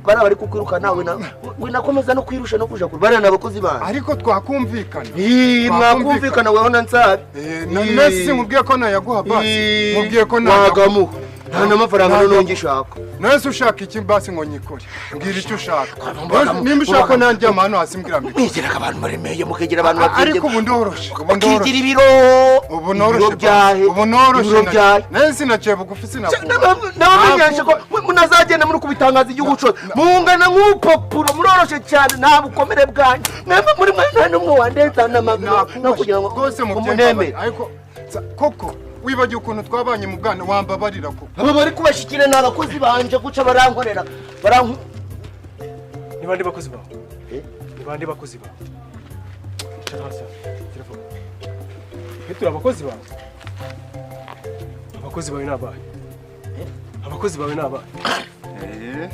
Bariya bari kukwiruka nawe winakomeza no kwirusha no kuja kure. Bariya ni abakozi banjye. Ariko twakumvikana. Ii, mwakumvikana weho na Nsabi. Nese mubwiye ko nayaguha basi, mubwiye ko nayaguha. Wagamuha nta n'amafaranga noneho ngishaka. Nese ushaka iki basi ngo nyikore? Mbwira icyo ushaka. Nimba ushaka ko nandyama hano hasi, mbwira mbikore. Mwegeraga abantu baremeye, mukegera abantu Ariko ubu ndoroshe, ubu mukigira ndoroshe. Ibiro Ubu noroshe. Ibiro byahe? Ubu noroshe. Ibiro byahe? Nese sinaciye bugufi, sinakuba. Nabamenyesha ko munazagenda muri kubitangaza igihugu cyose, mungana nk'urupapuro, muroroshe cyane, nta bukomere bwanyu. Mwemwe muri mwe nta n'umwe wandenza n'amaguru no kugira ngo Rwose mu munemere. Ariko koko wibagiwe ukuntu twabanye mu bwana, wambabarira koko. Aba bari kubashyikira ni abakozi banje, guca barankorera, baranku Ni bande bakozi bawe? Eh? Ni bande bakozi bawe? Icara hasi hano, telefone. Turi abakozi bawe? Abakozi bawe ni abahe? Abakozi bawe ni abahe? Eh.